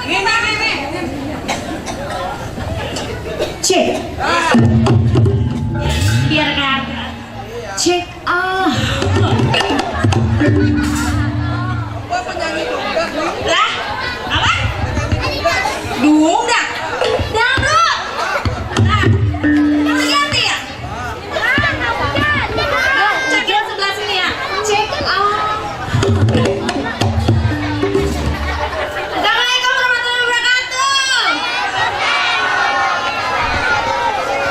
Gini. Cek. Biar kan. Cek. Lah, apa? Dungdak. Dangdut. Nah, kamu ganti ya? Cek yang sebelah sini ya. Cek. Assalamualaikum warahmatullahi wabarakatuh.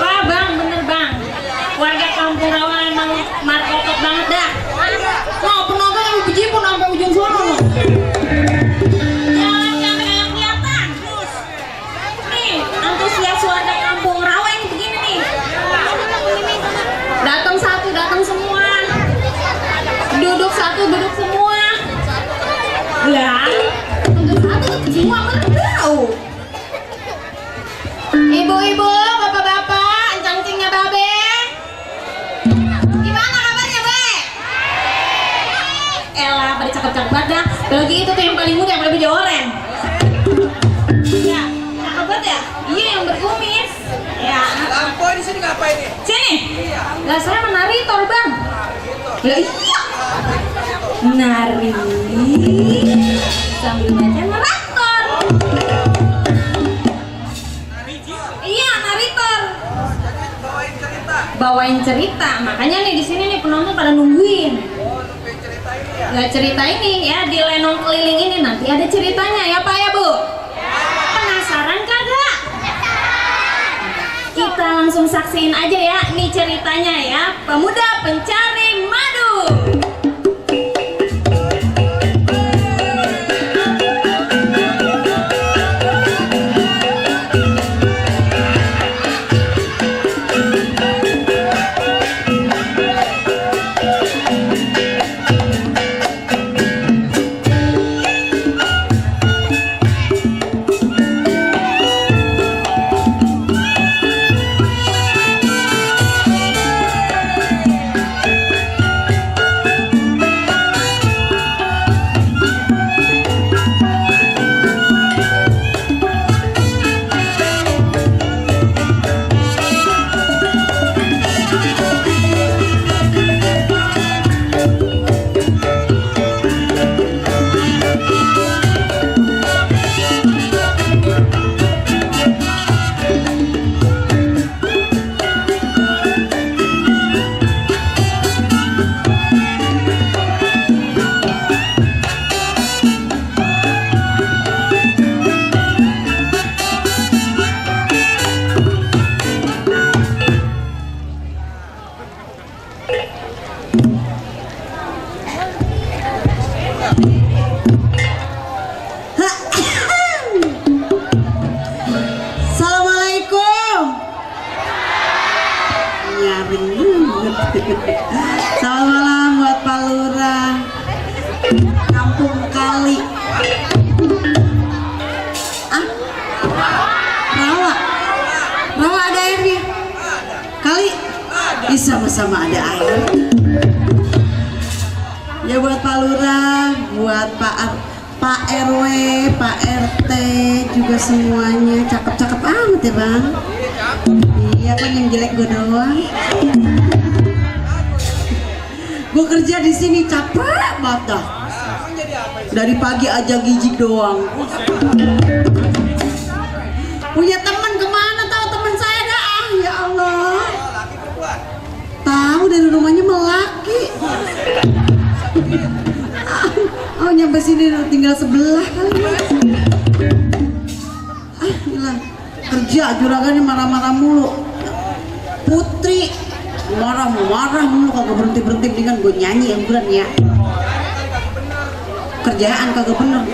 Wah bang, bener bang. Warga Kampung Rawa emang markotop banget dah. Wah penonton yang biji pun sampai ujung sono loh. Jangan sampai kelihatan. Nih, antusias warga Kampung Rawa yang begini nih. Datang satu, datang semua. Duduk satu, duduk semua. Lah, duduk satu, semua tahu. Ibu-ibu, bapak-bapak, encang-encingnya babe. Gimana kabarnya, Be? Elah, pada cakep-cakep banget dah. Lagi itu tuh yang paling muda, yang lebih oren. Ya, cakep banget ya? Iya, yang berkumis. Ya. Lampu di sini ngapain nih? Sini. Iya. Lah saya menaritor, Bang. Lah iya. Nari sambil baca narator. Iya, naritor. Jadi bawain cerita. Bawain cerita. Makanya nih di sini nih penonton pada nungguin. Oh, nungguin cerita ini ya. Lah cerita ini ya di lenong keliling ini nanti ada ceritanya ya Pak ya Bu. Penasaran kagak? Kita langsung saksiin aja ya nih ceritanya ya. Pemuda pencari madu. Assalamualaikum. Nyaring banget. Selamat malam buat Pak Lurah Kampung Kali. Rawa. Rawa ada airnya. Kali. Sama-sama ada air. Ya buat Pak Lurah, buat Pak RW, Pak RT juga semuanya cakep-cakep amat ya Bang. Iya kan yang jelek gue doang. Gue kerja di sini capek banget dah. Dari pagi aja gijik doang. Punya teman kemana tahu teman saya dah? Ya Allah. Tahu dari rumahnya melaki. Oh nyampe sini tinggal sebelah kali. Gila. Kerja juragannya marah-marah mulu. Putri marah mulu kagak berhenti dengan gue nyanyi yang berat ya. Kerjaan kagak bener.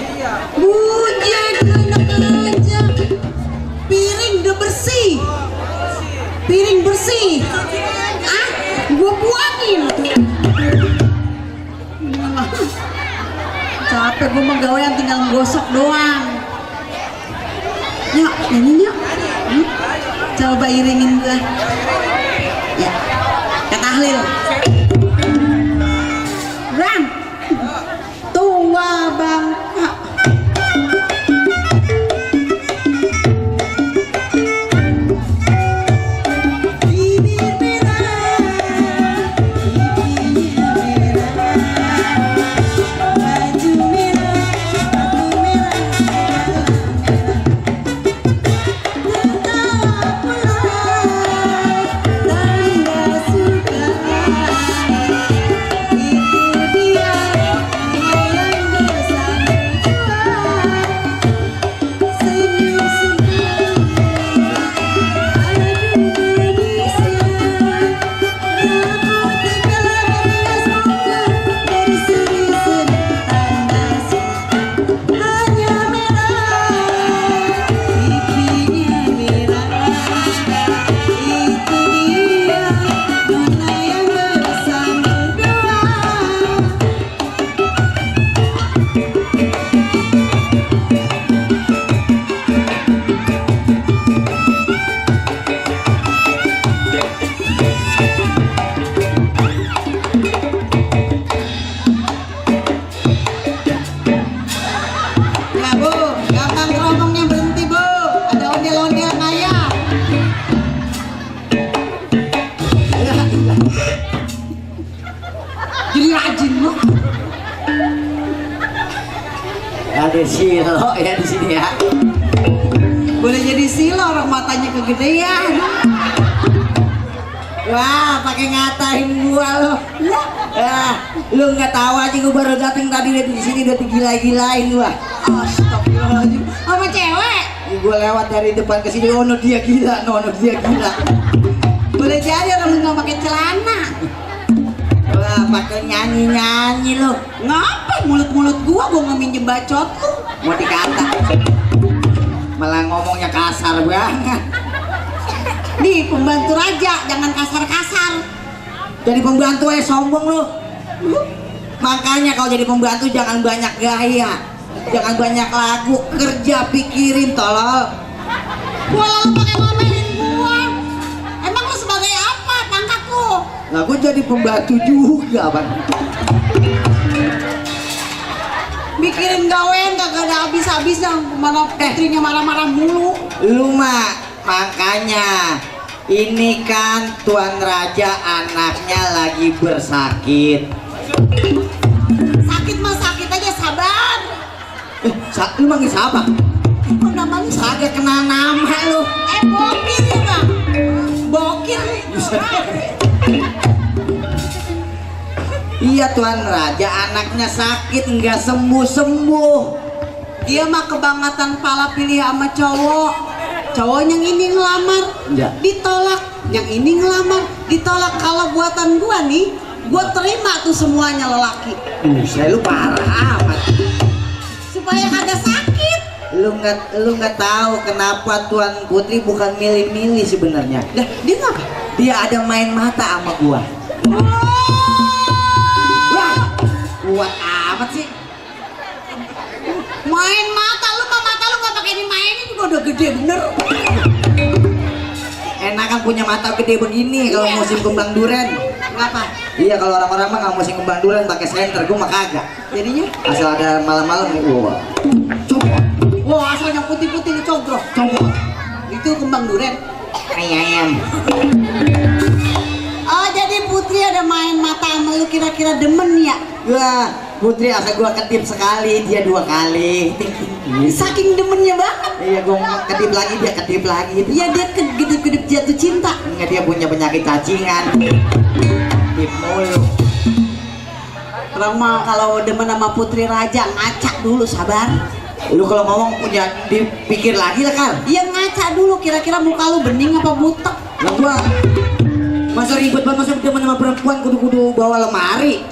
Bujek enak aja. Piring udah bersih. Piring bersih. Gue buangin. Capek gue mah gawean tinggal gosok doang. Nyok, nyanyi nyok. Coba iringin gue. Ya, kata tahlil. Ram, tua bangka Ada Silo ya di sini ya. Boleh jadi silo orang matanya kegedean. Wah, pakai ngatain gua lo. Lu nggak tahu aja gua baru datang tadi lihat di sini udah digila-gilain gua. Astagfirullahaladzim. Sama cewek. Gua lewat dari depan ke sini, oh no dia gila, no dia gila. Boleh jadi orang lu nggak pakai celana. Wah, pakai nyanyi-nyanyi lo. Ngapa mulut-mulut gua nggak minjem bacot lu? Mau dikata. Malah ngomongnya kasar banget. Nih pembantu raja, jangan kasar-kasar. Jadi pembantu sombong lu. Makanya kalau jadi pembantu jangan banyak gaya, jangan banyak lagu, kerja pikirin tolol. Gua lalu pakai ngomelin gua. Emang lu sebagai apa pangkat lu? Lah gua jadi pembantu juga, Bang. Mikirin gawean kagak ada habis-habisnya, mana putrinya marah-marah mulu. Lu mah makanya ini kan Tuan Raja anaknya lagi bersakit. Sakit mah sakit aja, sabar. Lu manggil siapa? Kok namanya Kagak kenal nama lu. Bokir ya bang? Bokir. Iya Tuan Raja anaknya sakit nggak sembuh-sembuh. Dia mah kebangetan pala pilih sama cowok. Cowok yang ini ngelamar, Iya. ditolak. Yang ini ngelamar, ditolak. Kalau buatan gua nih, gua terima tuh semuanya lelaki. Saya lu parah amat. Supaya kagak sakit. Lu nggak tahu kenapa Tuan Putri bukan milih-milih sebenarnya. Dah, dia ngapa? Dia ada main mata sama gua. Wah, kuat amat sih. Main mata lu gak pakai dimainin juga udah gede bener. Enakan punya mata gede begini kalau Iya. musim kembang duren. Ngapa? Iya kalau orang-orang mah nggak musim kembang duren pakai senter, gua mah kagak. Jadinya? Asal ada malam-malam nih, wah. Coba, Wah, asal yang putih-putih dicogrok. coba. Itu kembang duren. Ayam. Oh, jadi Putri ada main mata sama lu, kira-kira demen ya? Wah, Putri asal gua kedip sekali, dia 2 kali. Saking demennya banget. Iya, gua mau kedip lagi, dia kedip lagi. Ya dia kedip-kedip jatuh cinta. Enggak, dia punya penyakit cacingan. Kedip mulu. Orang mah kalau demen sama Putri Raja ngaca dulu, sabar. Lu kalau ngomong punya dipikir lagi lah kan. Iya ngaca dulu, kira-kira muka lu bening apa butek. Lah gua masa ribet banget masa demen sama perempuan kudu-kudu bawa lemari.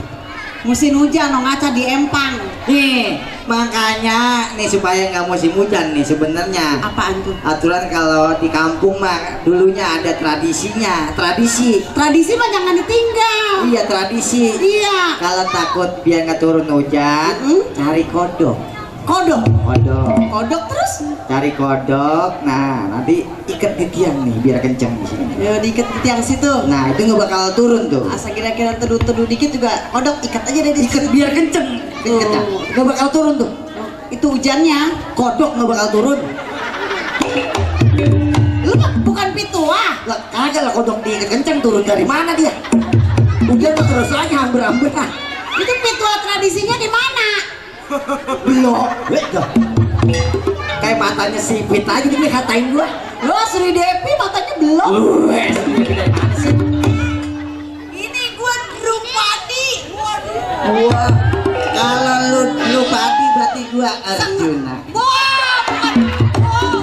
Musim hujan no ngaca di empang. Nih, makanya nih supaya nggak musim hujan nih sebenarnya. Apaan tuh? Aturan kalau di kampung mah dulunya ada tradisinya, tradisi. Tradisi mah jangan ditinggal. Iya tradisi. Iya. Kalau takut biar nggak turun hujan, cari kodok. Kodok. Kodok. Kodok terus? Cari kodok. Nah, nanti ikat di tiang nih biar kencang di sini. Ya diikat di tiang situ. Nah, itu nggak bakal turun tuh. Asa kira-kira teduh-teduh dikit juga kodok ikat aja deh di Ikat situ. biar kenceng. Ikatnya. Nggak bakal turun tuh. Itu hujannya. Kodok nggak bakal turun. Lu mah bukan pitua. Lah kagak lah kodok diikat kenceng turun dari mana dia? Hujan tuh terus aja hamber-hamber. Itu pitua tradisinya di mana? Belum. Kayak matanya sipit aja dia katain gua. Lo Sri Devi matanya belum. Ini gua Drupadi. Waduh. Gua kalau lu padi berarti gua Arjuna. Wah, bukan. Wah.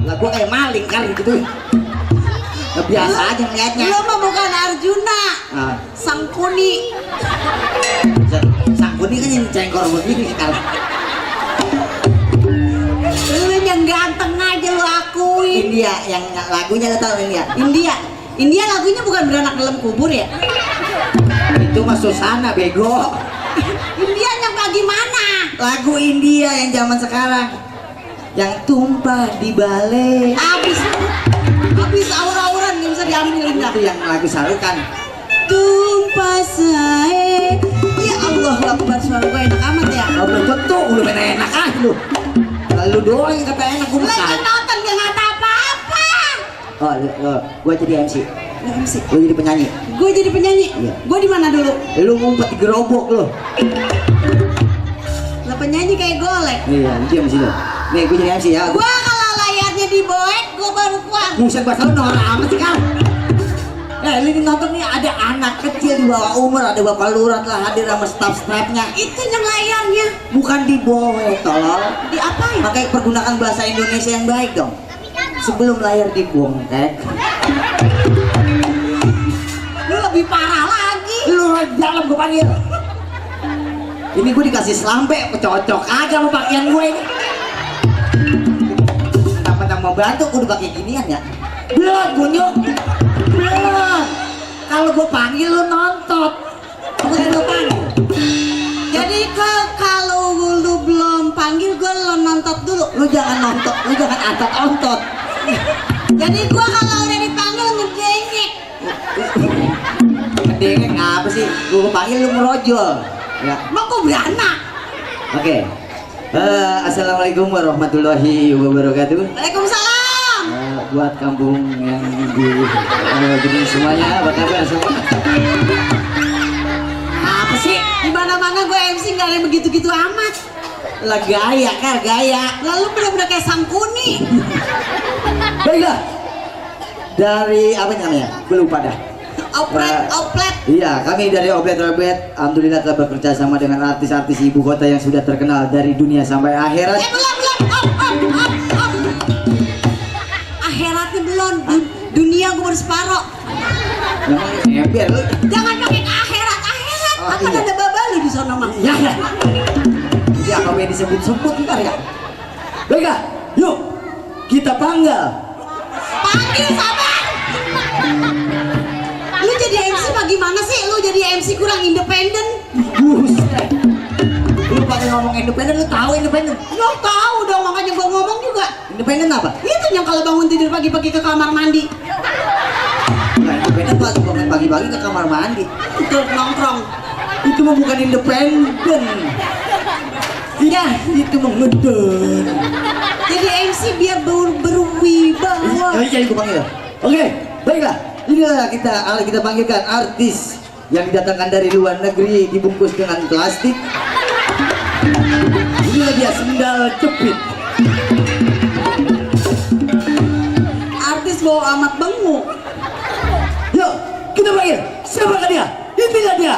Lah gua kayak maling kali gitu. Lah biasa aja ngeliatnya. Lo mah bukan Arjuna. Ah, Sangkuni. Sangkuni kan yang cengkor begini sekarang. Lu yang ganteng aja lu akuin. India yang lagunya lo tau India. India lagunya bukan beranak dalam kubur ya? Itu mah Susana bego. India yang bagaimana? Lagu India yang zaman sekarang. Yang tumpah di balai. Habis aur-auran nggak bisa diambil Indah. Itu yang lagu sarukan. Tumpah sae. Ya Allah, Akbar, suara gue enak amat ya. Oh, belum tentu, lu main enak aja lu. Lalu doang yang kata enak, gua Lagi makan. nonton dia nggak tahu apa-apa. Oh, gua jadi MC. Lu MC. Lu jadi penyanyi. Gue jadi penyanyi. Iya. Gue di mana dulu? Lu ngumpet di gerobok lu. Lah kayak golek. Iya, diam sih lo. Nih, gue jadi MC ya. Gua kalau layarnya diboek, gua baru kuat. Buset bahasa lu norak amat sih kau. Ini nonton nih ada anak kecil di bawah umur, ada bapak lurah lah hadir sama staff-staffnya. Itu yang layarnya. Bukan dibohong, tolol. Diapain? Makanya pergunakan bahasa Indonesia yang baik dong. Sebelum layar dibongkek, Lu lebih parah lagi. lu dalam gue panggil. Ini gue dikasih selampe, cocok aja sama pakaian gue ini. Mentang-mentang mau bantu, gue udah pakai ginian ya. Belum, Gunyuk. Belum. Kalau gue panggil lu nonton. Bukan lu panggil. Jadi kalau lu belum panggil gua lo nonton dulu. Lu jangan nonton, lu jangan antot-ontot. Jadi gua kalau udah dipanggil ngedengek. Ngedengek apa sih? Gue panggil lu merojol. Ya. Mau kok beranak. Oke. Assalamualaikum warahmatullahi wabarakatuh. Waalaikumsalam. Buat kampung yang di jadi semuanya, apa kabar semua? Apa sih? Di mana-mana gue MC nggak ada yang begitu-gitu amat. Lah gaya kan, gaya. Lalu bener-bener kayak Sangkuni. Baiklah. Dari apa namanya? Belum pada. Oplet. Iya, kami dari Oplet alhamdulillah telah bekerja sama dengan artis-artis ibu kota yang sudah terkenal dari dunia sampai akhirat. Belum. Op. Akhiratnya belum. Dunia gue baru separoh. Ember lu. Jangan pakai akhirat. Oh, Apa iya. ada babalu di sana mah? Ya. Ya, apa yang disebut-sebut ntar ya. Baiklah, yuk kita panggil. Panggil sabar. Lu jadi MC bagaimana sih? Lu jadi MC kurang independen. Buset. Lu pakai ngomong independen, lu tahu independen? Lo tahu dong, makanya gua ngomong juga. Independen apa? Itu yang kalau bangun tidur pagi-pagi ke kamar mandi. Nah, independen pagi-pagi ke kamar mandi. Untuk nongkrong. Itu mah bukan independen. Ya, itu mah ngeden. Jadi MC biar berwibawa. Jadi gua panggil. Oke, baiklah. Inilah kita panggilkan artis yang didatangkan dari luar negeri dibungkus dengan plastik. Inilah dia sendal jepit. Artis bawa amat benguk. Yuk, kita panggil. Siapakah dia? Inilah dia.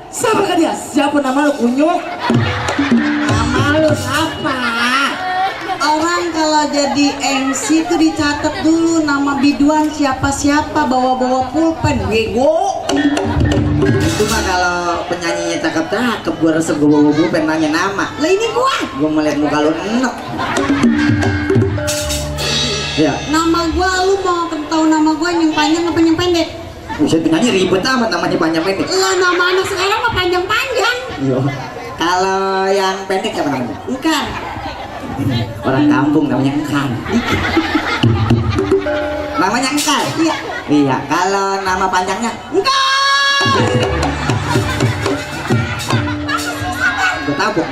Siapakah dia? Siapa nama lu, Kunyuk? Nama lu siapa? Orang kalau jadi MC itu dicatat dulu nama biduan siapa-siapa, bawa-bawa pulpen. Bego. Itu mah kalau penyanyinya cakep-cakep, gua rasa gua pengen nanya nama. Lah ini gua. Gua melihat muka lu enak. Ya, Nama gua, lu mau tahu nama gua yang panjang apa yang pendek? buset penyanyi ribet amat namanya panjang pendek. Lah nama anak sekarang mah panjang-panjang. Yo. Kalau yang pendek siapa namanya? Bukan. Orang kampung namanya Engkan. Namanya Engkan? Iya. Iya, kalau nama panjangnya Enggak.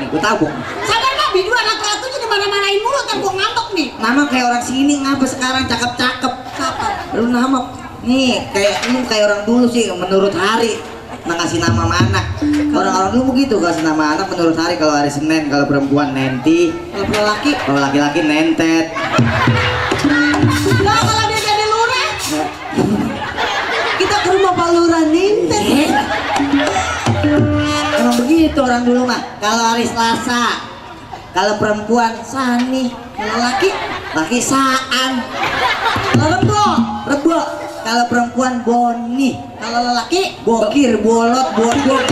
gua tabuk. Sabar mah biduan ratu-ratunya di mana-manain mulu ntar gua ngambek nih. Nama kayak orang sini ngapa sekarang cakep-cakep. Kapan? Lu nama nih kayak orang dulu sih menurut hari ngasih nama anak. Orang-orang dulu begitu kasih nama anak menurut hari. Kalau hari Senin, kalau perempuan Nenti, Kalau laki. kalau laki-laki Nentet. Lah kalau dia jadi lurah, kita ke rumah Pak Lurah nintet. Emang begitu orang dulu mah. Kalau hari Selasa, kalau perempuan Sani, Kalau laki, laki Saan, Rebo. Kalau perempuan Boni, kalau lelaki, Bokir, Bolot, Bodong.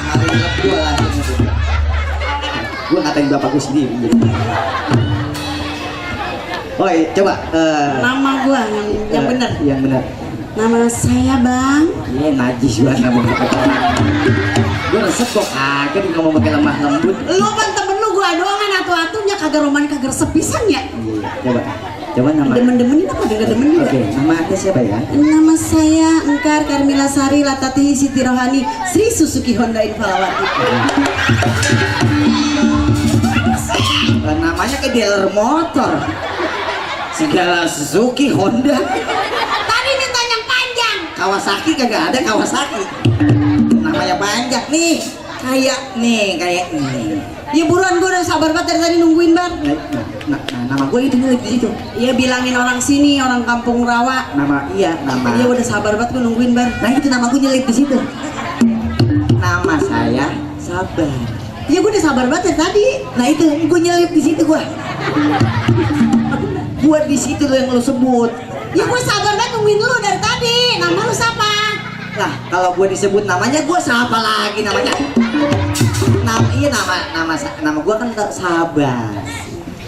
Hari Rebo lagi. Gua ngatain bapak gua sendiri. Oi, coba. nama gua yang benar. Yang benar. Nama saya Bang. Iya, najis banget ngomong. Gua resep kok kagak di ngomong pakai lemah lembut. Lu kan temen lu gua doang kan atu-atunya kagak roman kagak sepisan ya. Iya, coba nama. Demen-demenin apa udah demen juga. Oke, nama anda siapa ya? Nama saya Engkar Karmila Sari Latatihi Siti Rohani Sri Suzuki Honda Infalawati. Namanya kayak dealer motor. Segala Suzuki, Honda, Tadi minta yang panjang. Kawasaki kagak ada Kawasaki. Namanya panjang nih. Kayak nih. Ya buruan, gue udah sabar banget dari tadi nungguin Bar. Nama gue itu nyelip di situ. Iya bilangin orang sini, orang kampung rawa. Nama Iya udah sabar banget gue nungguin Bar. Nah itu nama gue nyelip di situ. Nama saya Sabar. Iya gue udah sabar banget dari tadi. Nah itu gue nyelip di situ gue. Buat di situ yang lo sebut. Ya gue sabar banget nungguin lu dari tadi. Nama lu siapa? Lah kalau gue disebut namanya gue siapa lagi namanya? Nama gue kan Sabar.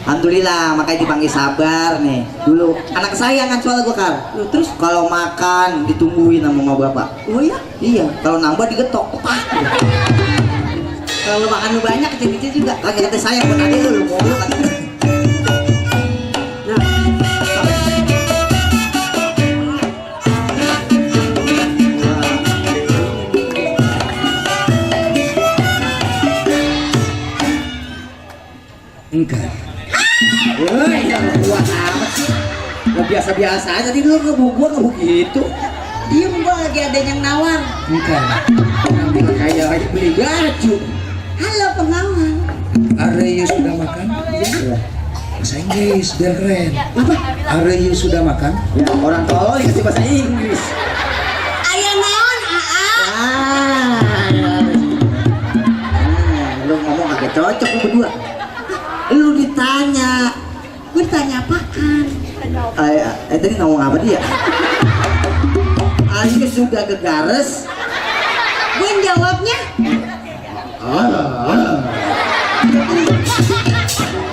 Alhamdulillah makanya dipanggil Sabar nih. Dulu anak kesayangan soalnya gue kan. Terus kalau makan ditungguin sama mama bapak. Oh ya? Iya. Kalau nambah digetok. Kalau makan lu banyak kecil-kecil juga. Lagi kata saya buat adik lu mau lu kan. Enggak. Woi, jangan kuat amat sih. Gak biasa-biasa aja tadi lu ngebuk gua ngebuk gitu. Diem gue lagi ada yang nawar. Enggak. Nanti kayak lagi beli baju. Halo pengawal. Are you sudah makan? Ya. Bahasa Inggris biar keren. Apa? Are you sudah makan? Ya orang tolol dikasih bahasa Inggris. Ayah naon aa. Lu ngomong agak cocok lu berdua. Lu ditanya. Gue ditanya apaan? Tadi ngomong apa dia? Ayo sudah ke Gares. Gue yang jawabnya.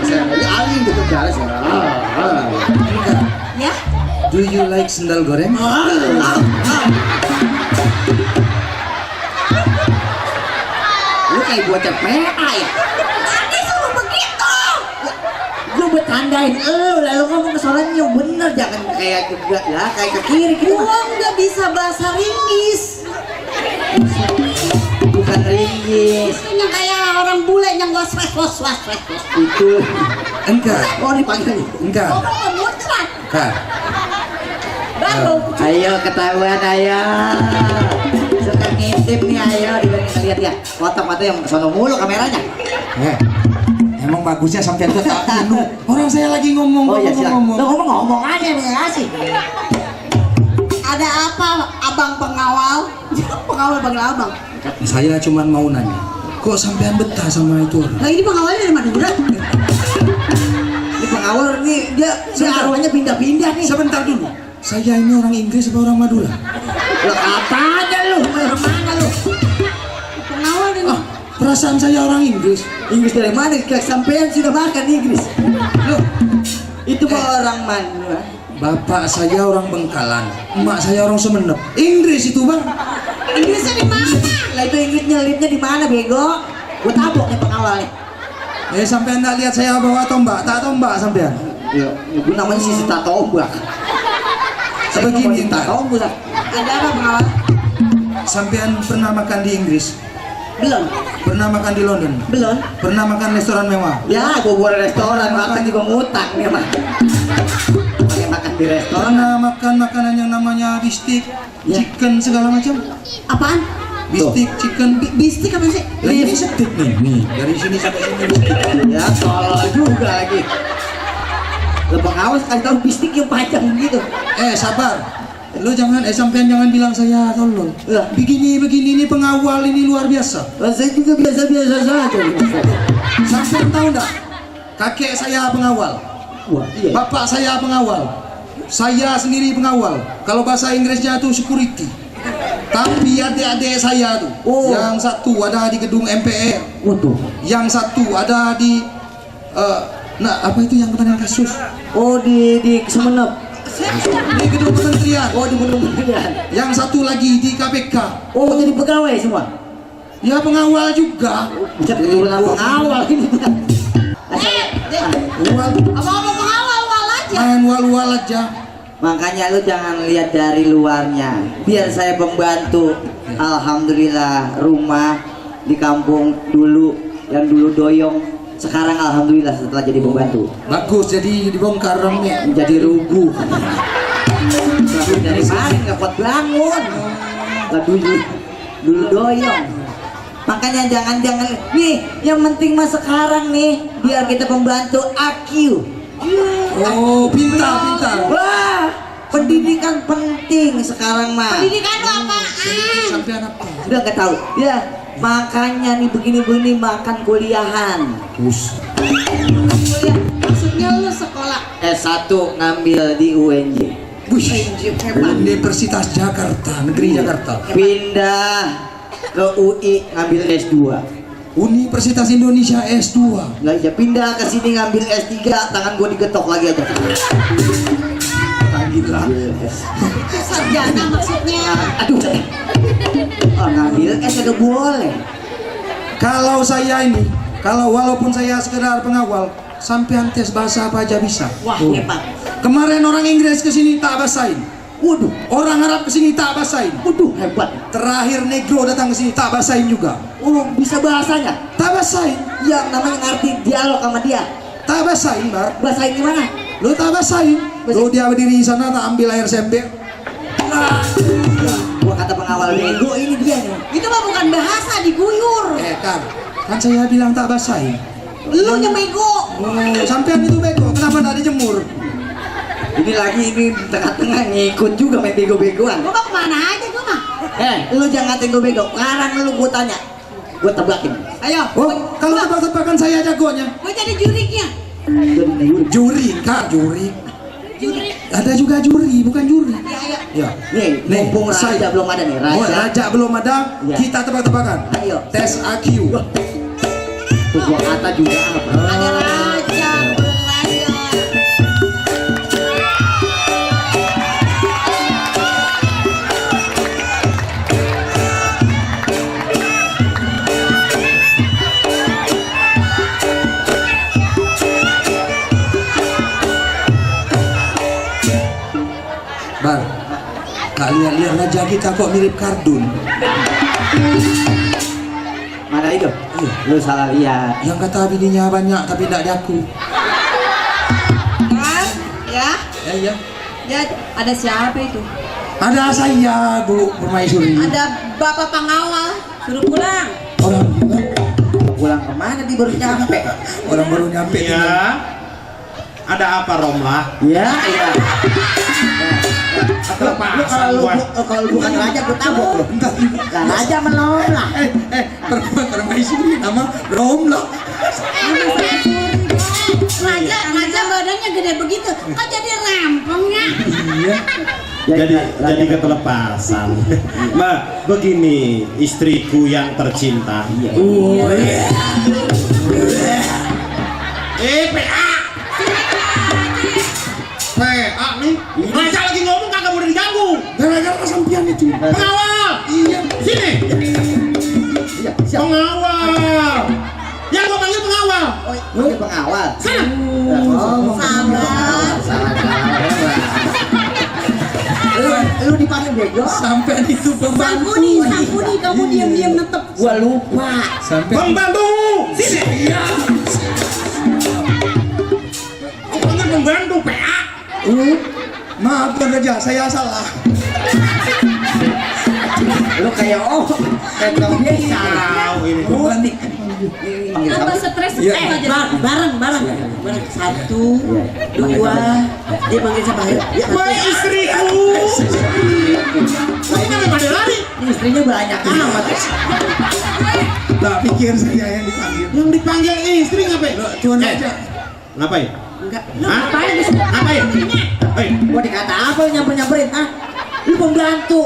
Saya Aling ke Gares. Enggak. Ya? Do you like sendal goreng? Lu kayak bocah PA ya? Tadi suruh begitu. Lu bertandain lalu ngomong ke soalnya bener, jangan kayak kayak ke kiri gitu. Gue nggak bisa bahasa Inggris. Bukan ringgis Yang kayak orang bule yang was. itu. Enggak. Oh dipanggil. Enggak. Oh mau muncrat. Enggak. Baru. Ayo ketahuan ayo. Suka ngintip nih ayo lihat ya. Foto-foto yang sono mulu kameranya. Emang bagusnya sampai itu tak dulu. Orang saya lagi ngomong. Oh iya silakan. ngomong. Lo ngomong aja yang sih. Ada apa abang pengawal? Pengawal panggil abang. Saya cuma mau nanya. Kok sampean betah sama itu orang? Nah ini pengawalnya dari Madura. Ini pengawal nih dia arwahnya pindah-pindah nih. Sebentar dulu. Saya ini orang Inggris apa orang Madura? Lo apanya lu? Orang mana lu? Pengawal ini. Perasaan saya orang Inggris. Inggris dari mana? Sampean sudah makan Inggris. Loh, Itu mah orang mana? bapak saya orang Bengkalan, emak saya orang Sumenep. Inggris itu bang. Inggrisnya di mana? Lah itu Inggrisnya lipnya di mana bego? Gua tabok nih pengawalnya. Sampean nggak lihat saya bawa tombak, tak tombak sampean. Ya, gua namanya si Tatombak. Sebegini tak. Tatombak. Ada apa pengawal? Sampean pernah makan di Inggris? Belum. Pernah makan di London? Belum. Pernah makan restoran mewah? Ya, gua buat restoran makan juga ngutang nih mah. Pakai makan di restoran. Pernah makan makanan yang namanya bistik, Ya. chicken segala macam? Apaan? Bistik, chicken. Bistik apa sih? Lah ini steak nih, dari sini sampai sini bistik. Ya, tolol juga lagi. Lo pengawas kan tahu bistik yang panjang gitu. Sabar. Lu jangan, sampean jangan bilang saya tolol. Lah. Begini ini pengawal ini luar biasa. Saya juga biasa-biasa saja. Sampean tahu enggak? Kakek saya pengawal. Wah, iya. Bapak saya pengawal. Saya sendiri pengawal. Kalau bahasa Inggrisnya itu security. Tapi adik-adik saya tuh, Oh. yang satu ada di gedung MPR, Waduh. yang satu ada di apa itu yang kemarin kasus? Oh di Sumenep. Di gedung kementerian. Oh di Kementerian. Yang satu lagi di KPK. Oh jadi pegawai semua. Ya pengawal juga. Bisa keturunan pengawal ini. Apa-apa pengawal wal aja. Main wal-wal aja. Makanya lu jangan lihat dari luarnya. Biar saya membantu. Alhamdulillah rumah di kampung dulu yang dulu doyong sekarang alhamdulillah setelah jadi pembantu Bagus, jadi dibongkar remnya. menjadi rubuh. Bangun dari mana nggak kuat bangun. Lah dulu doyong. Makanya jangan nih, yang penting mah sekarang nih biar kita membantu AQ. Oh, pintar. Wah, pendidikan penting sekarang mah. Pendidikan lu apaan? Sampai anak Udah nggak tahu? Ya, makanya nih begini-begini makan kuliahan. Us. Kuliah, maksudnya lu sekolah S1 ngambil di UNJ. Universitas Jakarta, Negeri Jakarta. Pindah ke UI ngambil S2. Universitas Indonesia S2. Nggak aja pindah ke sini ngambil S3, tangan gua digetok lagi aja. Gila. sarjana maksudnya. Aduh. Oh, ngambil S agak boleh. Kalau saya ini, walaupun saya sekedar pengawal, sampean tes bahasa apa aja bisa. Wah, Oh. hebat. Kemarin orang Inggris ke sini tak bahasain. Waduh, Orang Arab ke sini tak bahasain. waduh hebat. Terakhir negro datang ke sini tak bahasain juga. Oh, bisa bahasanya. Tak bahasain. Yang namanya ngerti dialog sama dia. Tak bahasain, Bar. Bahasa ini mana? Lo tak bahasain. Lo dia berdiri di sana tak ambil air sember. Gua kata pengawal bego ini dia nih. Itu mah bukan bahasa, diguyur. Kan saya bilang tak bahasain. Lu nya bego. Oh, sampean itu bego. Kenapa tak dijemur? Ini lagi ini tengah-tengah ngikut juga main bego-begoan. Gua mah kemana aja gua mah. Lu jangan ngatain gue bego. Sekarang lu gua tanya. Gua tebakin. Ayo. Oh, kalau tebak-tebakan saya jagonya. Gua jadi juriknya. Juri, Kak, juri. Juri. Ada juga juri, bukan juri. Ya, ayo. Ya. Nih, mumpung raja saya- belum ada nih, Oh, raja. raja belum ada, Ya. kita tebak-tebakan. Ayo. Tes AQ. Tuh gua kata juga apa? Ada raja, raja. Bar, tak lihat-lihat raja kita kok mirip kardun. Mana itu? Iya. Lu salah lihat. Yang kata bininya banyak tapi tidak diaku. Kan? Ya. Ya. Ya, ada siapa itu? Ada saya, Bu Permaisuri. Ada Bapak Pengawal. Suruh pulang. Orang Pulang kemana di baru nyampe? orang baru nyampe. Ya, ada apa Romlah? Ya, iya. Apa Kalau lu bukan raja, gua tabok lu. Lah raja menolong lah. Permaisuri nama Romlah. Raja badannya gede begitu. Kok jadi rempongnya? Iya. Jadi ketelepasan. Ma, begini istriku yang tercinta. PA. PA nih. Raja lagi ngomong kagak boleh diganggu. Gara-gara kesampian itu. Pengawal. Iya. Sini. Iya, siap. Pengawal. Yang gua panggil pengawal. Lu pengawal. Sana. Oh, Sabar. Lu dipanggil bego? Sampai itu pembantu. Sampuni, kamu diam-diam netep. Gua lupa. Sampai Pembantu. Sini. Gua panggil pembantu PA. maafkan raja, saya salah. Lu kayak tukang biasa. Tahu ini. Pembantu. Apa stres? Iya. Bareng. Satu, dua. Dia panggil siapa? Wah, istriku. Kamu kenapa pada lari? Istrinya banyak amat. Tak pikir saya yang dipanggil. Yang dipanggil istri ngapain? Tuan raja. Ngapain? Enggak. Lu Hah? ngapain di sini? Ngapain? Hei, Gua dikata apa lu nyamperin? Lu pembantu.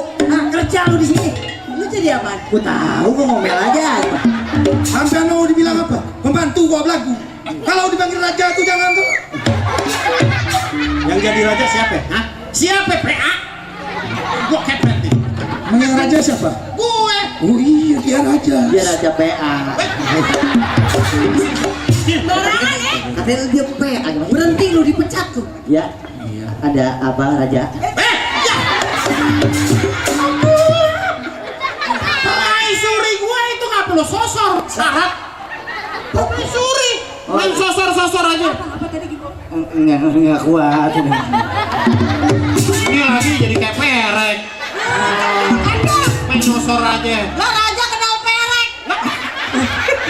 Kerja lu di sini. Lu jadi apa? Gua tahu, gua ngomel aja. Sampai mau dibilang apa? Pembantu gua belagu. Kalau dipanggil raja tuh jangan tuh. yang jadi raja siapa? Hah? Siapa PA? Gua kepret nih. Yang raja siapa? Gue. Oh iya, dia raja. Dia raja PA. Katanya dia PA. Berhenti lu dipecat tuh. Ya. Ada apa raja? Ya. Permaisuri gue itu nggak perlu sosor, syarat. Permaisuri, main sosor aja. Nggak kuat. Ini lagi jadi kayak perek. Main sosor aja. Lah raja kenal perek.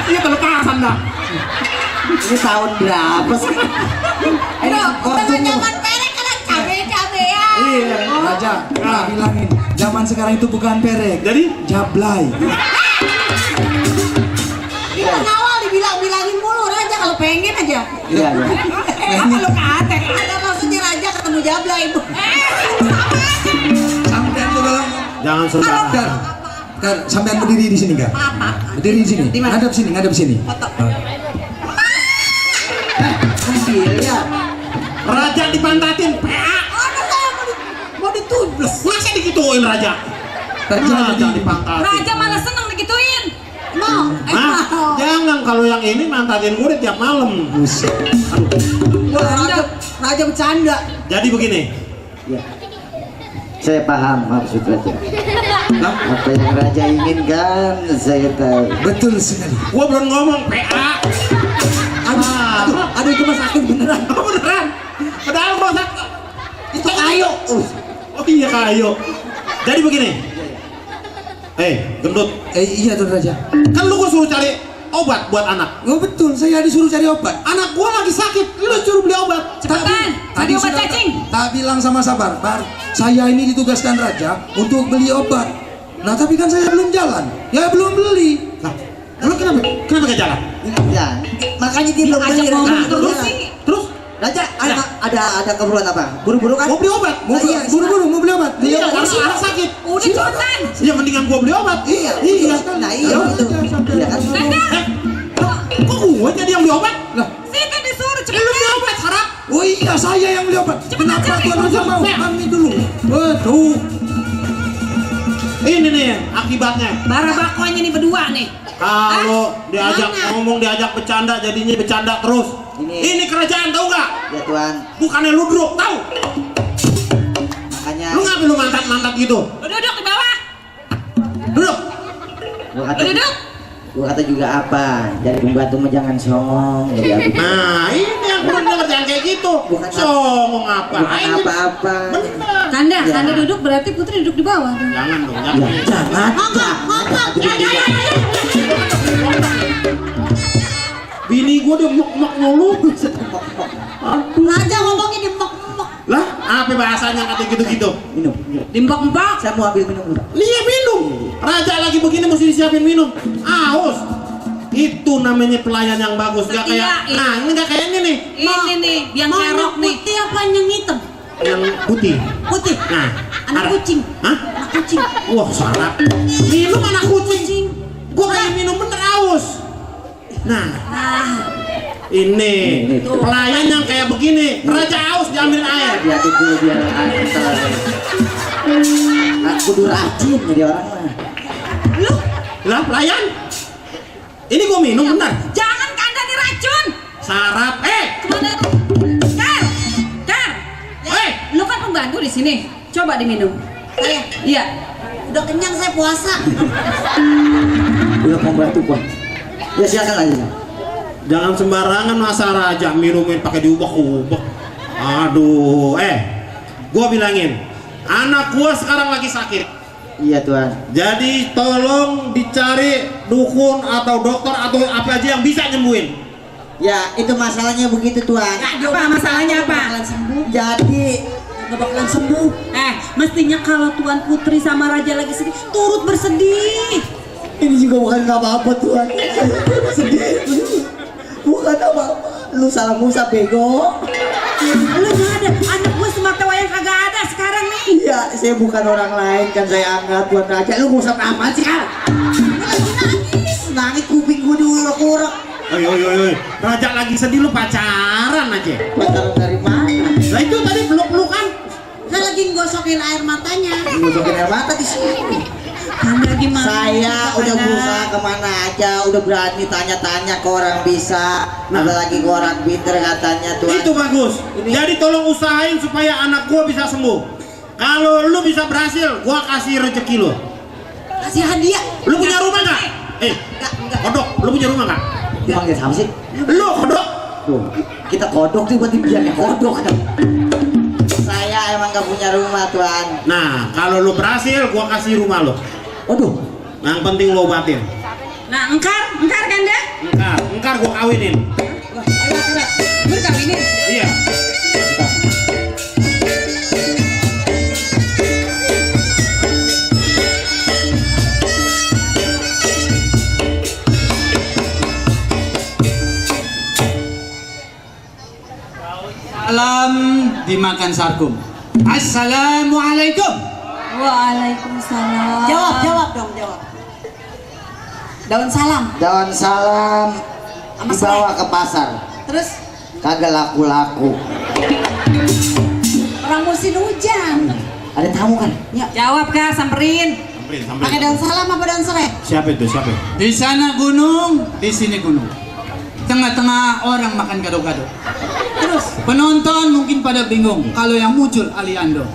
Iya kelepasan dah. Ini tahun berapa sih? Ini waktu Zaman perek kan cabe-cabe ya. Iya, Raja, nah, bilangin, zaman sekarang itu bukan perek, Jadi jablay. Ini awal dibilang-bilangin mulu Raja kalau pengen aja. Iya, iya. Kalau kate, ada maksudnya Raja ketemu Jabla ibu. Sampean tuh kalau jangan sembarangan. Kar, sampean berdiri di sini, Kar. Berdiri di sini. Ngadep sini. Iya. Raja dipantatin. PA. Mau ditubes. Masa dikituin Raja? Raja dipantatin. Raja malah seneng digituin. Mau. Hah? Jangan, kalau yang ini mantatin gue tiap malam. Buset. Raja bercanda. Jadi begini. Ya. Saya paham maksud Raja. Apa yang Raja inginkan, saya tahu. Betul sekali. Gua belum ngomong PA. Aduh itu mas sakit beneran. Oh, beneran. Padahal mau sakit. Itu kayu. Oh iya kayu. Jadi begini. Gendut. Iya tuh Raja. Kan lu gua suruh cari obat buat anak. Oh betul, saya disuruh cari obat. Anak gua lagi sakit. Lu suruh beli obat. Cepetan, cari obat sudah cacing. Tak bilang sama sabar, saya ini ditugaskan Raja untuk beli obat. Nah tapi kan saya belum jalan, ya belum beli. Nah, lu kenapa gak jalan? Ya, makanya dia belum beli. Ngomong Raja. terus sih. Terus? Raja, ada keperluan apa? Buru-buru kan? Mau beli obat? Buru-buru mau beli obat. Iya, anak sakit. Udah cepetan. Ya mendingan gua beli obat. Iya. Nah iya gitu. Iya kan? Kok gua jadi yang beli obat? Lah, Sita disuruh Lu beli cepetan. obat, harap. oh iya saya yang beli obat. Kenapa Tuan Raja mau? Kami dulu. Betul. Ini nih akibatnya. Bara bakonya nih berdua nih. Kalau diajak Mana? ngomong, diajak bercanda, jadinya bercanda terus. Ini kerajaan tahu nggak? Ya Tuan, Bukannya ludruk, tahu? makanya Lu ngapain lu mantat-mantat gitu? Lu duduk di bawah. Duduk. gua kata, Lu duduk. gua kata juga apa? Jadi pembantu mah jangan songong. Jadi aku Nah, ini yang kurang denger jangan kayak gitu. Bukan Songong apa? bukan apa-apa. Bener. Kanda, Ya. Kanda duduk berarti Putri duduk di bawah. Jangan dong, Ya, jangan. jangan. Bini gua udah mek-mek mulu. Raja ngomongin di mek. Lah, apa bahasanya kata gitu-gitu? Minum. Dimbak-mbak. Saya mau ambil minum dulu. Lihat minum. Raja lagi begini mesti disiapin minum. Aus. Itu namanya pelayan yang bagus. Gak kayak, Setia, nah ini gak kayak ini nih. Ini nih, yang kerok nih. Putih apa yang hitam? Yang putih. Putih. Nah, Anak kucing. Hah? Anak kucing. Wah, sarap. Minum anak kucing. Gua pengen minum bener aus. Nah, ini pelayan yang kayak begini. Raja aus diambil air. Dia dulu biar antar. Aku kudu rajin jadi orang mah. Lu, Lah, pelayan. Ini gua minum bener. jangan Kanda diracun. Sarap. Kemana? Kar. Lu kan pembantu di sini. Coba diminum. Saya Iya. udah kenyang saya puasa. Udah pembantu gua. Ya silakan aja. Jangan sembarangan masa Raja minumin pakai diubah-ubah. Aduh, gua bilangin, anak gua sekarang lagi sakit. Iya Tuan. Jadi tolong dicari dukun atau dokter atau apa aja yang bisa nyembuhin. Ya itu masalahnya begitu Tuan. Apa masalahnya apa? Bakalan sembuh. Jadi Gak bakalan sembuh. Mestinya kalau Tuan Putri sama Raja lagi sedih, turut bersedih. ini juga bukan apa-apa Tuan. Sedih. Bukan apa-apa. Lu salah Musa bego. Lu nggak ada, anak gue semata wayang kagak ada sekarang nih. Iya, saya bukan orang lain kan saya angkat Tuan Raja. Lu ngusap apa sih kan? Nangis kuping gua diulek-ulek. Oi. Raja lagi sedih, lu pacaran aja. Pacaran dari mana? Lah itu tadi peluk-pelukan. Saya lagi ngosokin air matanya. Ngusokin air mata di sini. Kanda gimana? Saya udah berusaha kemana aja, udah berani tanya-tanya ke orang bisa, apalagi ke orang pinter katanya Tuan. Itu bagus. Jadi tolong usahain supaya anak gua bisa sembuh. Kalau lu bisa berhasil, gua kasih rezeki lu. Kasih hadiah. Lu punya rumah nggak? Kodok, lu punya rumah nggak? Dipanggil siapa sih? Lu kodok. Tuh, kita kodok tuh buat dibiarnya kodok kan. Saya emang gak punya rumah Tuan. Nah, kalau lu berhasil, gua kasih rumah lu. Waduh, Yang penting lu obatin. Nah, Engkar kan dah? Engkar gua kawinin. Berkawinin. Iya. Salam dimakan sarkum. Assalamualaikum. Waalaikumsalam. Jawab dong, jawab. Daun salam. Daun salam dibawa ke pasar, Terus kagak laku-laku. orang musim hujan. Ada tamu kan? Ya, Jawab Kak, samperin. pakai daun salam apa daun serai? Siapa itu? Siapa? Di sana gunung, di sini gunung. Tengah-tengah orang makan gado-gado. Terus Penonton mungkin pada bingung kalau yang muncul Aliando.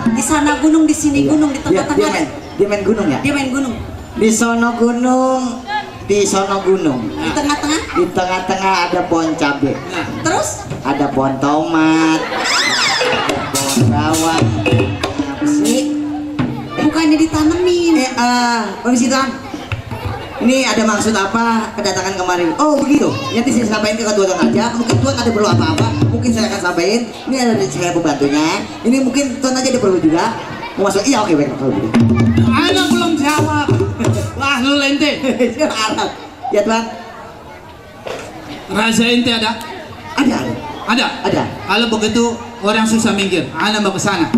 di sana gunung, di sini gunung, di Dia tengah-tengah. dia main gunung ya? Dia main gunung. Di sono gunung, di sono gunung. Di tengah-tengah. Di tengah-tengah ada pohon cabe, Nah, Terus ada pohon tomat, pohon bawang. Apa sih? bukannya ditanemin. Permisi Tuan. Ini ada maksud apa kedatangan kemarin? Oh begitu. Nanti saya sampaikan ke ketua Tuan aja. Mungkin Tuan ada perlu apa-apa. Mungkin saya akan sampaikan. Ini ada di saya pembantunya. Ini mungkin Tuan aja ada perlu juga. Mau masuk? Iya oke baik kalau begitu. Ana belum jawab. Wah lu lente. Arab. Ya Tuan. Raja ente ada? Ada. Ada. Ada. Kalau begitu orang susah minggir. Ana mau ke sana.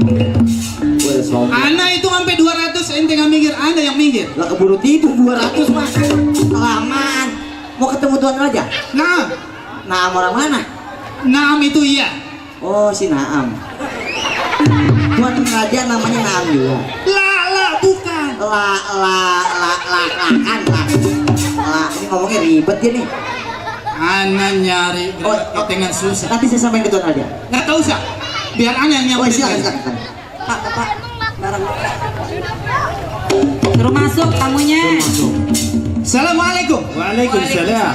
Boleh sombong. Ana itu sampai 200 ente nggak minggir. Ana yang minggir. Lah keburu tidur 200 mas. Kelamaan. Mau ketemu Tuan Raja? Nah, Naam orang mana? Naam itu iya. Oh si Naam. Tuan Raja namanya Naam juga. Bukan. Kan lah. Ini ngomongnya ribet ya nih. Ana nyari Oh, dengan susah. Nanti saya sampaikan ke Tuan Raja. Nggak tahu usah. Biar Ana yang Oh nyampe. silakan. Pak, barang. Suruh masuk tamunya. Assalamualaikum. Waalaikumsalam.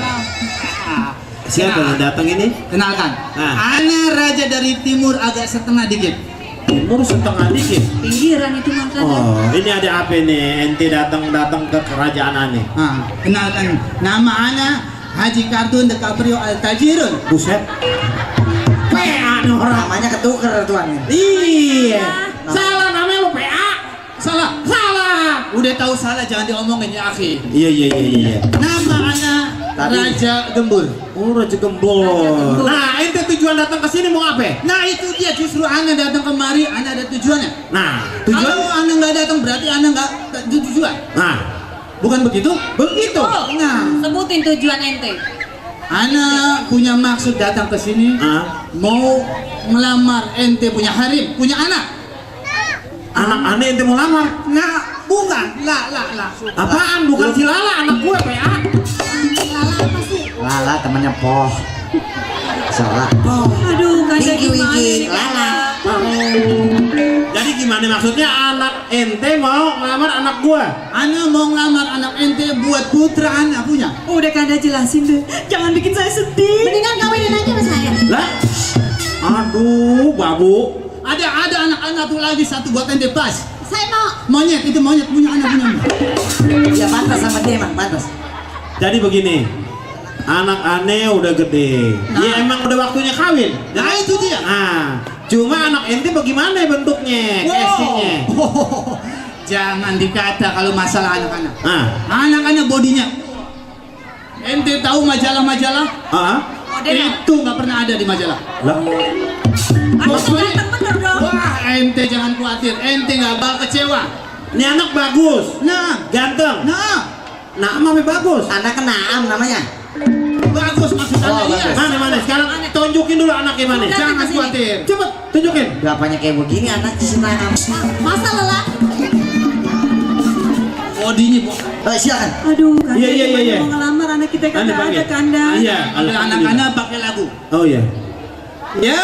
Siapa yang datang ini? Kenalkan. Ah. Ana raja dari timur agak setengah dikit. Timur setengah dikit. Pinggiran itu makanya. Oh, ini ada apa nih? Ente datang ke kerajaan aneh. Kenalkan. Nama Ana Haji Kardun de Caprio Al Tajirun. Buset. PA nih orang. Namanya ketuker Tuan. Iya. Salah namanya lu PA. Salah. Udah tahu salah jangan diomongin ya akhi. Iya. Nama Ana Tadi. Raja Gembul. Oh, Raja Gembul. Nah, ente tujuan datang ke sini mau apa? Nah itu dia justru Ana datang kemari Ana ada tujuannya. Nah, Kalau tujuan. Ana nggak datang berarti Ana nggak tujuan. Nah, bukan begitu? Begitu. Nah, Sebutin tujuan ente. Ana punya maksud datang ke sini mau melamar ente punya harim, punya anak. Anak aneh ente mau lamar. Nah, bukan. Lah. Apaan? Bukan si Lala, anak gue PA. Lala apa sih? Lala temannya Poh. Salah. Aduh, kanda Wiki gimana wiki. ini, Lala. Jadi gimana maksudnya anak ente mau ngelamar anak gua? Ana mau ngelamar anak ente buat putra Ana punya. Udah kanda jelasin deh. Jangan bikin saya sedih. Mendingan kawinin aja sama saya. Lah? Aduh, babu. Ada anak-anak tuh lagi satu buat ente pas. Saya mau. Monyet itu monyet punya anak punya. Ya pantas sama dia emang pantas. Jadi begini. Anak aneh udah gede. Ya emang udah waktunya kawin. Nah itu dia. Nah, cuma anak ente bagaimana bentuknya, casingnya? Jangan dikata kalau masalah anak-anak. Ah, Anak-anak bodinya. Ente tahu majalah-majalah? Itu nggak pernah ada di majalah. lah, Maksudnya, bener dong. wah ente jangan khawatir, ente nggak bakal kecewa. ini anak bagus, Nah, ganteng. Nah, mami bagus. Anaknya Naam namanya. bagus maksud Oh, anda iya. bagus. Mana? Sekarang tunjukin dulu anaknya mana. Jangan khawatir. Cepet, tunjukin. Bapaknya kayak begini anaknya si Naam. Masa Lala? Bodinya Silakan. Aduh, kanda Iya. gimana mau ngelamar anak kita kan Anda nggak panggil. ada kanda. Iya, ada anak-anak pakai lagu. Oh iya. Ya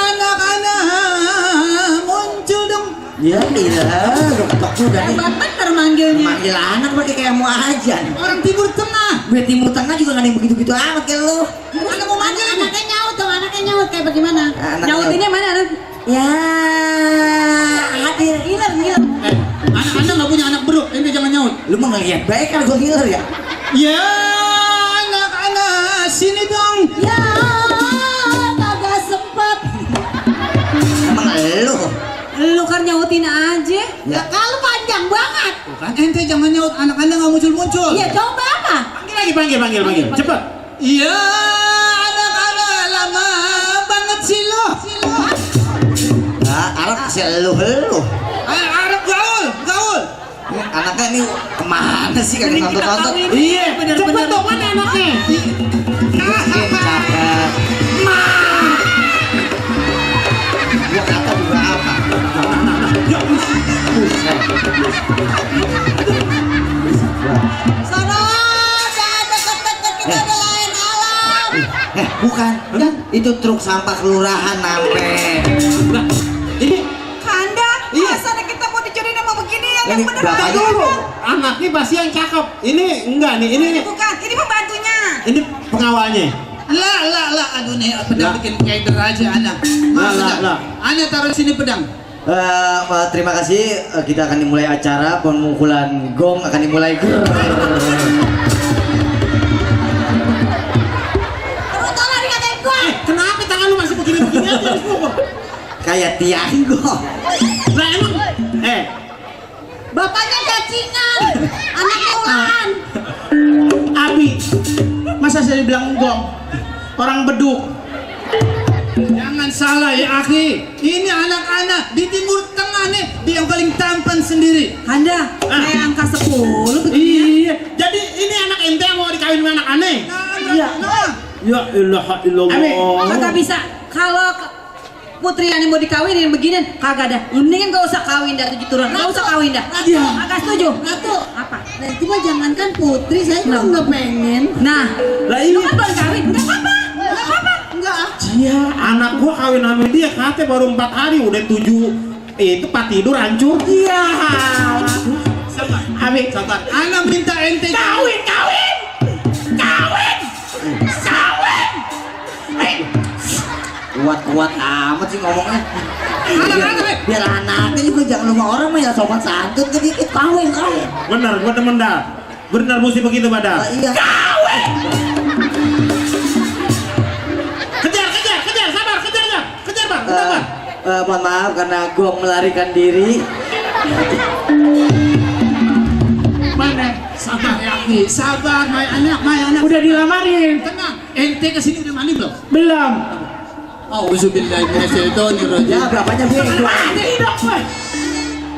anak-anak muncul dong. Ya iya, dokter juga nih. Hebat bener manggilnya. Manggil anak pakai kayak mau ajan. Orang Timur Tengah. Gue Timur Tengah juga gak ada yang begitu-begitu amat kayak lu. Mana mau manggil anaknya nyaut dong, anaknya nyaut kayak bagaimana? Anak Nyautinnya mana anak? Ya, ada ngiler. Anak anda nggak punya anak beduk, ente jangan nyaut. Lu mah ngeliat baik kan gua ngiler ya? Ya anak-anak sini dong. Ya, kagak sempet. Emang lu? Lu kan nyautin aja. Ya. Kalau panjang banget. Bukan ente jangan nyaut, anak anda nggak muncul-muncul. Iya, coba apa? Panggil. Cepet. Iya anak-anak lama banget sih lo. Nah, Arab kasih lu. Arab gaul. Ini anaknya ini kemana sih kagak nonton? Iya, cepet dong, mana anaknya? Mungkin cakep. Gua kata juga apa? Buset. Sono, jangan deket-deket, kita ada lain alam. Bukan. Itu truk sampah kelurahan nampe. Nah, ini Kanda, Iya. masa kita mau dicuri nama begini yang Ini bener berapa aja. dulu? anaknya pasti yang cakep. Ini enggak nih, ini Bukan, ini pembantunya. ini pengawalnya. Lah, aduh nih pedang Lah. bikin keder aja anak. Lah. Anda taruh sini pedang. Terima kasih. Kita akan dimulai acara pemukulan gong akan dimulai. Terus tolong dikatain gua. Kenapa tangan lu masih begini-begini aja? Kayak tiang gong. Lah emang Bapaknya cacingan, anaknya ulaan. Abi, masa saya bilang gong? Orang beduk. Jangan salah ya akhi. Ini anak-anak di Timur Tengah nih, dia yang paling tampan sendiri. Kanda, kayak angka 10 begini. Iya, jadi ini anak ente yang mau dikawin sama anak aneh. Iya. Ya ilaha illallah. Kagak bisa. Kalau Putri yang mau dikawinin beginian kagak ada. Mendingan gak usah kawin dah 7 turun. Gak usah kawin dah. Kagak setuju. Apa? Nanti mah jangankan putri, saya juga nggak pengen. Nah, Lah lu iya. kan belum kawin. Enggak apa-apa. Enggak apa-apa. Enggak ah. Iya, anak gua kawin sama dia katanya baru 4 hari udah 7 itu pas tidur hancur. Iya. Sabar. Abi, Sabar. Ana minta ente kawin. Kuat-kuat amat sih ngomongnya. Anak-anak. Biar anaknya juga jangan lupa orang mah ya sopan santun sedikit kawin. Bener, gua demen dah. Bener mesti begitu pada. Iya. Kejar, sabar, kejar bang, udah bang. Mohon maaf karena gong melarikan diri. mana? Sabar ya akhi. Sabar, my anak. Udah dilamarin. Tenang. Ente kesini udah mandi belum? Belum. Auzubillahiminasyaitonirrajim. Ya bapaknya bego.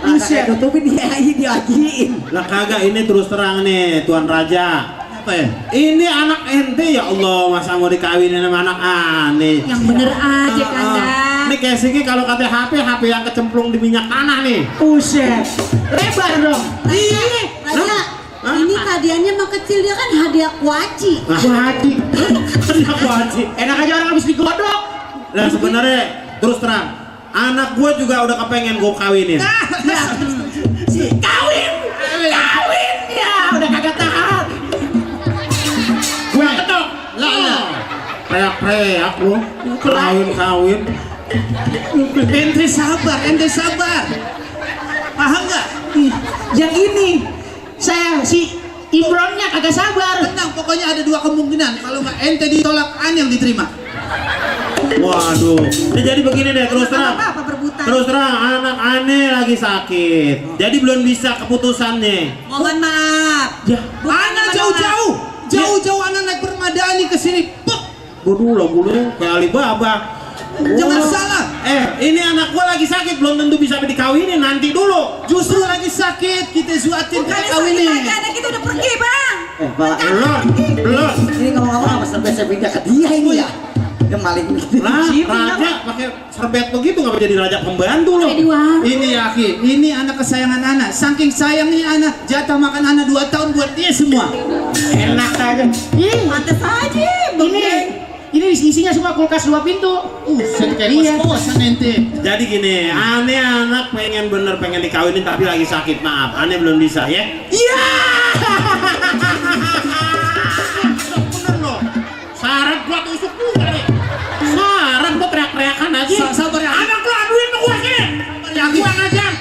Anaknya tutupin dia diajiin. Lah kagak, ini terus terang nih Tuan Raja. Apa ya? Ini anak ente ya Allah, masa mau dikawinin sama anak aneh. Yang bener aja Kanda. Ini casingnya kalau kata HP yang kecemplung di minyak tanah nih. Buset. Lebar dong. Iya. Raja, ini hadiahnya mah kecil, dia kan hadiah kuaci. Wajib. Enak wajib. Enak aja orang habis digodok. Lah sebenarnya terus terang, anak gue juga udah kepengen gue kawinin. Kawin ya, udah kagak tahan. Gue ketok. Lah. Teriak lu. Kawin. Ente sabar. Paham nggak? Yang ini saya si Imronnya kagak sabar. Tenang, pokoknya ada 2 kemungkinan. Kalau nggak ente ditolak, an yang diterima. Waduh. Ini jadi begini deh terus terang. Apa berbutan? Terus terang, anak aneh lagi sakit. Jadi belum bisa keputusannya. Mohon maaf. Ya. Anak jauh-jauh anak naik permadani ke sini. Puk. Bodoh lah bulu kayak Alibaba. Jangan salah. Ini anak gua lagi sakit, belum tentu bisa dikawinin, nanti dulu. Justru lagi sakit, kita zuatin kita Bukannya sakit kawinin. aja, anak kita udah pergi bang. Pak, Belum. ini ngomong-ngomong apa sampai pindah ke dia ini ya? Dia maling gitu. Lah, raja pakai serbet begitu nggak jadi raja pembantu loh. Ini ya akhi, ini anak kesayangan anak. Saking sayangnya anak, jatah makan anak 2 tahun buat dia semua. Enak aja. Pantes aja. Ini isinya semua kulkas 2 pintu. Set kayak Iya. kos-kosan ente. Jadi gini, aneh anak pengen dikawinin tapi lagi sakit, maaf, aneh belum bisa ya. Iya. Bener loh. Syarat gua tusuk juga nih. Syarat gua teriak-teriakan aja. Sabar ya. Anak lu aduin ke gua sini. Ya, Gua ngajar.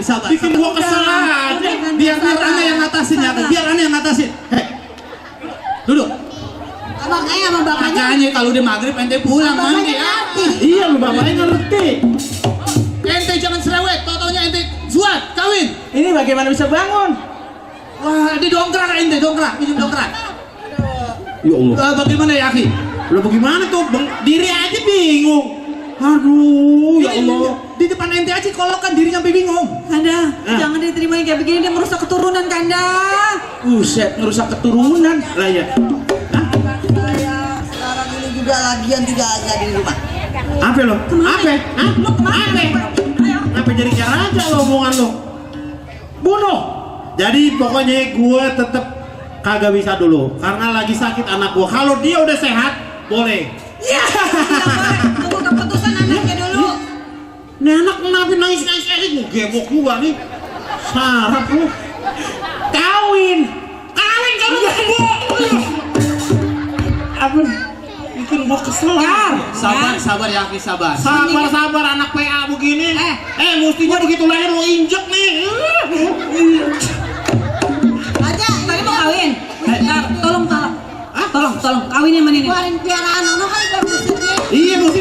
Aki, sabar. Bikin gua kesel aja. Biar aneh yang ngatasin ya, Aki. Biar aneh yang ngatasin. Hei, duduk. Makanya sama bapaknya. Makanya kalau udah maghrib ente pulang mandi ya. Iya lu bapaknya ngerti. Ente jangan cerewet, totonya ente buat kawin. Ini bagaimana bisa bangun? Wah, di dongkrak ente, dongkrak, minum dongkrak. Ya Allah. Bagaimana ya, Aki? Lo bagaimana tuh? Diri aja bingung. Aduh, ya Allah. Di depan ente aja kolokan dirinya sampai bingung. Kanda, jangan diterima yang kayak begini, dia merusak keturunan Kanda. Buset, ngerusak keturunan. Lah ya. Saya sekarang ini juga lagian tidak ada di rumah. Apa lo? Apa? Hah? Apa? Apa jadi raja lo omongan lo? Bunuh. Jadi pokoknya gue tetep kagak bisa dulu karena lagi sakit anak gue. Kalau dia udah sehat, boleh. Iya, tunggu keputusan anaknya dulu. Nih anak kenapa nangis-nangis aja gue gebok juga nih. Sarap lu. Kawin. Kawin kamu apa? Bikin gue kesel. Sabar ya, Aki, sabar. Sabar anak PA begini. Mestinya begitu lahir lo injek nih. Aja, tadi mau kawin. Tolong kawin yang mana ini? Keluarin piaraan, ono kan udah musiknya. Iya mesti